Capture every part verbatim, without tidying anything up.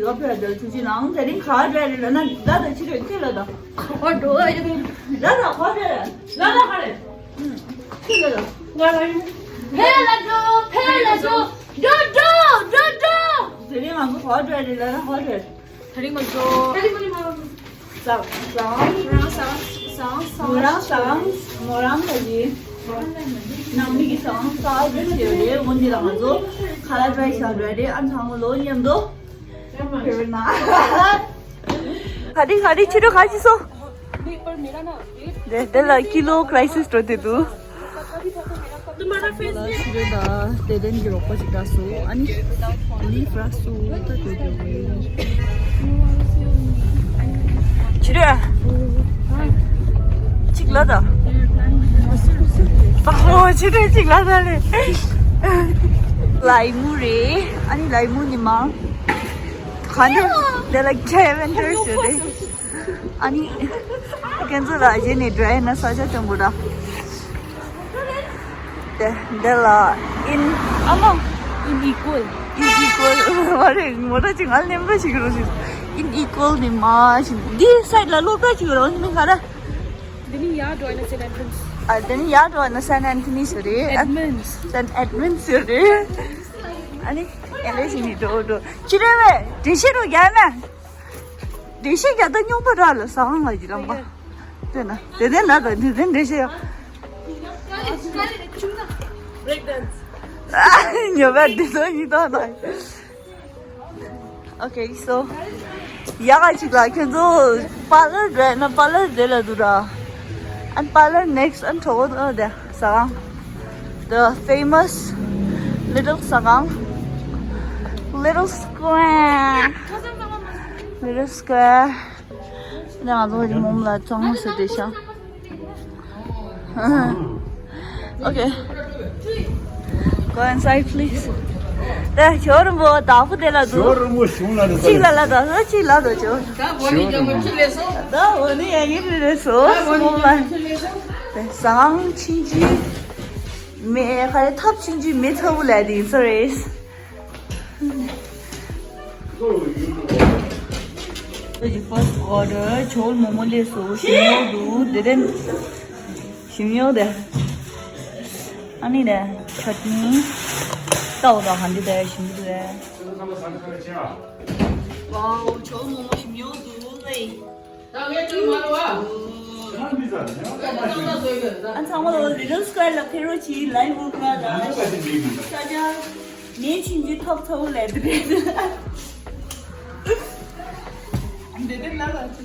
ཡོད་ཕེ་དེ་ཐུགས་རྗེ་གནང་། དེ་རིང་ག་བྲལ་རེད་ལབ་ན་ལ་དང་ཕྱི་དྲོད་ཁྱོད་ལ་དང་། ཁོ་འགྲོ་བ་ཡོད། ལ་དང་ག་བྲལ་རེད། ལ་དང་ག་རེད། ཁྱོད་ལ་དང་། ང་ལ་ཡིན། ཕེ་ལ་འགྲོ། ཕེ་ལ་འགྲོ། འགྲོ་འགྲོ་འགྲོ་འགྲོ། དེ་རིང་ང་ཚོ་ག་བྲལ་རེད་ལབ་ན་ག་བྲལ། དེ་རིང་ང་ཚོ། ཟ་ཟ། ཟ་ཟ། ཟ་ཟ། མོ་རང་ཟ། མོ་རང་ལ་ཡིན། ནང་མི་གི་ཟ་ཟ་རེད་ཟེར་རེད། འོན་ཏེ་ལ་ང་ཚོ་ཁ་ལག་ཏྲའི་བྱ་རེད། ཨ་ཚང་མ་ལོ་མཉམ་དུ། ག་རེ་ག་རེ་ཕྱི་དྲོ་ག་ཅི་སོ། དེ་དེ་ལ་ཀི་ལོ་ཁ་རའི་སིས་འགྲོ་དེ་འདུག་ལ་ཕྱི་དྲོ་ལ་དེ་དན་གྱི་རོགས་པ་ཞིག་འདྲ་སོ། ཨ་ནི་ལི་ཕྲ་སུ་ད་འགྲོ་དེ་འདུག་ཕྱི་དྲོ། གཅིག་ལ་ད། ཨོ་ཕྱི་དྲོ་གཅིག་ལ་ད་རེད། ལའི་མུ་རེད། ཨ་ནི་ལའི་མུ་ནི་མ། ག་འདི་འདི་ལ་ཁེ་ཝེན་ཊར་ཞུ་རེད། ཨ་ནི་ཁྱེད་ཚོ་ལ་གཞི་ནས་འགྲོ་ཡས་ན་ས་ཆ་སྟོན་དགོས་ར། དེ་འདི་ལ་ཨིན་ཨ་མ། ཨིན་ཨི་ཀུལ། ཨིན་ཨི་ཀུལ་མ་རེད། མོ་ཊ་ཅིག་ང་ལེན་པ་ཞིག་རོ་ཞིག་ཨིན་ཨི་ཀུལ་ནི་མ་ཞིག་འདི་སའིཌ་ལ་སློབ་གྲྭ་ཅིག་རོ་ནི་ག་ར། འདི་ནི་ཡར་འགྲོ་ཡས་ན་སེན་ཨན་ཐོ་ནིས། ཨ་དེ་ནི་ཡར་འགྲོ་ཡས་ན་སེན་ཨན་ཐོ་ནིས་རེད། ཨེཌ་མོན་ཌི། སེན་ཨེཌ་མོན་ཌི་རེད། ཨ་ནི་ཨེ་ལེ་ཞིག་ནི་འགྲོ་འགྲོ་ཕྱི་དྲོ་བས་འགྲེལ་བཤད་རོ་རྒྱག་ན། འགྲེལ་བཤད་རྒྱག་ད་སྨྱོན་པ་ར་ལ་ཟ་ཁང་ལ་ཡི་རང་པ། དེ་ན་དེ་དེ་ན་ད་དེ་དེ་འགྲེལ་བཤད་ཡོད། ཉོ་བ་འདི་ཚོ་ཡིན་ད་ན། Okay, so ཡག་ག་ཅིག་ལ་ཁྱོད་ཚོ་པར་ལར་རེད་ན་པར་ལར་དེ་ལ་འདུག་ར། ཨན་པར་ལར་ནེག་སི་ཊི་ཨན་གྲོགས་པོ་དེ་ཟ་ཁང་། The famous Little ཟ་ཁང་། Little Square. Little Square. ནས་ང་ཚོ་གི་མོམ་ལ་གཙང་མ་བཟོས་ཏེ་ཤག Okay. Go inside, please. ད་ཞོ་རིན་པོ་དྭགས་པོ་དེ་ལ་འདུག་ཞོ་རིན་པོ་གཞུང་ལ་འདུག་གཅིག་ལ་ལ་དྭགས་གཅིག་ལ་དྭགས་ཞོ། ད་འོ་ནི་ཡ་གི་རེ་རེ་སོ་སོ་ལ། ཟངས་ཆིན་ཅི་མེ་ཁ་རེ་ཐབ་ཆིན་ཅི་མེ་ཚ་བོ་ལ་དེ་ཚོ་རེད། ད་ཅི་first order ཇོ་མོ་མོ་ལས་སོ། ཞིམ་ཡོད་འདུག་དེ་དེ་ཞིམ་ཡོད་དེ། ཨ་ནི་དེ་ཆ་ཊི་ནི་ཏའོ་དང་ག་འདི་དེ་ཞིམ་འདུག་དེ། Wow, ཇོ་མོ་མོ་ཞིམ་ཡོད་འདུག་ལེ། ཨ་ཚང་མ་ལོ་Little Square ལ་ཕེབས་རོགས་གྱིས། ལའི་མུ་ཀྲ་དང་ས་ཆ་ནས་ཕྱིན་རྒྱུ་ཐོབ་ཚ་བོ་ལས་འདུག་རེད། འདི་འདི་ལ་ལ་ཅི།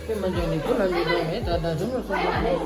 དེ་མ་འཇོག་ནི་ཁོ་ལ་ལུས་པ་མེད། ད་ད་དུང་ལ་སོང་པ་མེད།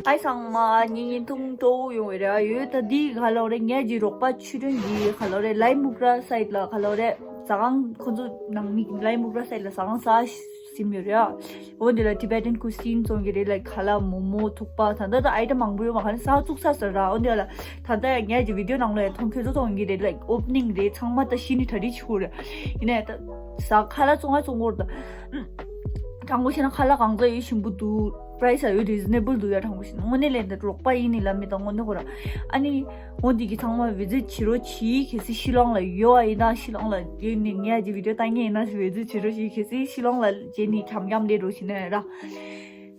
ཨའི་ཚང་མ་ཉིན་ཉིན་ཐུང་སྤྲོ་བོ་ཡོང་བའི་རེ་བ་ཡོད། ད་འདི་ག་ལོག་རེད། ངའི་གི་རོགས་པ་ཆུ་སྒྲོན་གྱི་ག་ལོག་རེད། ལའི་མུ་ཀྲ་སའིཌ་ལ་ག་ལོག་རེད། ཟ་ཁང་ཁོ་ཚོ་ནང་མི་ལའི་མུ་ཀྲ་སའིཌ་ལ་ཟ་ཁང་ས་ཟིན་ཡོད་རེད། འོ་འདི་ལ་Tibetan cuisine ཚོང་གི་རེད། ལའིཀ་ཁ་ལག་མོ་མོ་ཐུག་པ་ད་ལྟ་ད་ཨའི་ཊམ་མང་པོ་ཡོད་མ། ག་ནི་ས་བཙུགས་ས་ཟེར་ར། འོ་འདི་ལ་ད་ལྟ་ངའི་གི་བི་ཌི་ཡོ་ནང་ལ་ཡང་མཐོང་ཁྱོད་ཚོ་མཐོང་གི་རེད། ལའིཀ་ཨོ་པ་ནིང་རེད། ཚང་མ་ད་གཞི་ནས་གྲ་སྒྲིག་བྱེད་དགོས་རེད། ཡིན་ནའི་ད་ཟ་ཁ་ལག་བཙོང་ང་བཙོང་གོ་ར་ད། དྲང་པོ་བཤད་ན་ཁ་ལག་གང་ཚ་ཡོད་ཞིམ་པོ་འདུག་པ་རའི་སི་ཡང་ཡོད་རི་ཛི་ནེ་བལ་འདུག་ཡ། དྲང་པོ་བཤད་ན་དངོས་གནས་ལས་འདི་རོགས་པ་ཡིན་ནི་ལབ་མི་དང་དངོས་གནས་ཁོ་ར། ཨ་ནི་འོ་འདི་གི་ཚང་མ་བི་ཛིཊ་བྱེད་རོགས་གྱིས། གལ་སྲིད་ཤི་ལོང་ལ་ཡོད་པ་ཡིན་ན་ཤི་ལོང་ལ་ཡོད་ནི་ངས་ཀྱི་བི་ཌི་ཡོ་ལྟ་མཁན་ཡིན་ན་བི་ཛིཊ་བྱེད་རོགས་གྱིས། གལ་སྲིད་ཤི་ལོང་ལ་བྱས་ནི་འཁྱམ་འཁྱམ་བསྡད་རོགས་བྱེད་ན་ཡ་ར།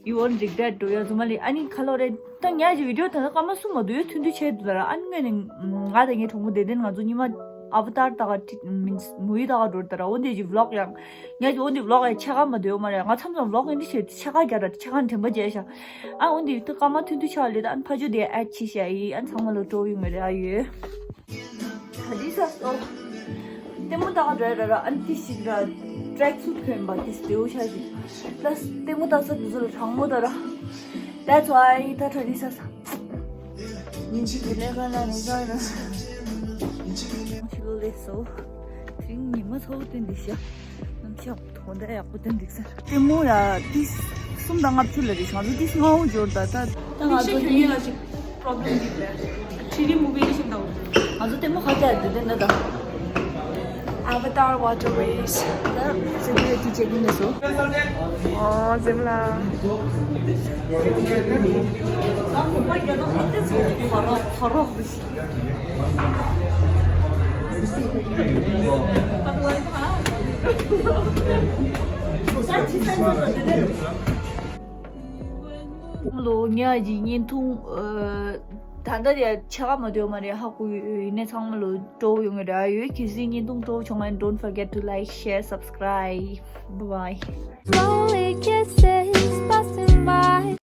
You won't regret འགྲོ་ཡ་ཚང་མ་ལས། ཨ་ནི་ཁ་ལོ་རེད། ད་ངས་ཀྱི་བི་ཌི་ཡོ་ད་ལྟ་སྐར་མ་གསུམ་མ་གཏོགས་ཡོད་ཐུང་ཐུང་བྱས་འདུག་ད་ར། ཨ་ནི་ངས་ནི་ང་དང་ངའི་གྲོགས་མོ་དེ་དེན་ང་ཚོ་གཉིས་མ་ཨ་བ་ཏར་ད་ག་མུ་ཝི་ད་ག་འགྲོ་ད་ར། འོ་འདི་ཀྱི་བི་ལོག་ཡང་ངས་ཀྱི་འོ་འདི་བི་ལོག་ཡང་ཕྱེད་ཀ་མ་སྡོད་ཡོད་མ་རེད། ང་མཚམས་མཚམས་བི་ལོག་ཡིན་འདི་བྱས་ཕྱེད་ཀ་རྒྱག་ར། ཕྱེད་ཀ་དྲན་པ་བརྗེད་ཤག་ཨ་འོ་འདི་ད་སྐར་མ་ཐུང་ཐུང་ཆགས་ལེ། ད་ཨ་ནི་ཕ་ཇོ་དེ་ཨེཌ་བྱས་ཤག་ཡིན། ཨ་ནི་ཚང་མ་ལོ་སྤྲོ་ཡོང་བའི་རེ་བ་ཡོད། ད་འདི་ས་སོ། ལྟད་མོ་ལྟ་ག་འགྲོ་ཡ་ར་ར། ཨ་ནི་ཏི་ཞིག་ར་ཊྲེག་སུཊ་གྱོན་པ་ཏི་སྡེའུ་ཤ་ཞིག་ལྟད་མོ་ལྟ་ས་འདི་ཚོ་ལ་གྲང་མོ་ད་ར། That's why ད་ད་འདི་ས་ས། ཉིན་གཅིག་གི་ལས་ཀ་ལ་ནི་ཟ་ན། ཕྱི་ལོ་ལས་སོ། དེ་རིང་ཉི་མ་ཚ་བོ་སྟོན་འདི་ཤ། ནམ་ཞག་དོ་ཟླ་ཡག་པོ་ཏན་འགྲིག་ས། ལྟད་མོ་ཡ་ཏིས་གསུམ་དང་ལྔ་བཅུ་ལ་རེད། ང་ཚོ་ཏིས་ལྔ་བོ་འབྱོར་ད་ད། ད་ང་ཚོ་ཉིན་ལ་ཅིག་པྲོབ་ལེམ་འགྲིག་ལེ། ཁྲི་རི་མུ་བི་ལ་ཤིང་དང་། ང་ཚོ་ལྟད་མོ་ཁ་ཅག་དེ་དེ་འདྲ་དང་། Avatar Waterways། ད་སེ་འདི་ཏི་ཅེག་ཡིན་ལ་སོ། ཨོ་ཟེར་ལ། ཁ་རོག་ཁ་རོག་ལོ་ཉ་གི་བརྙན་ཐུང་། ད་ལྟ་ཡ་ཆ་ག་མ་འདོད་མ་རེད། ཧ་གོ་ཡོད། ཡིན་ནའི་ཚང་མ་ལོ་སྤྲོ་བོ་ཡོང་གི་རེད། ཡོད་གལ་སྲིད་བརྙན་ཐུང་སྤྲོ་བོ་བྱུང་ན། Don't forget to like, share, subscribe. Bye bye. Slowly kisses busting by.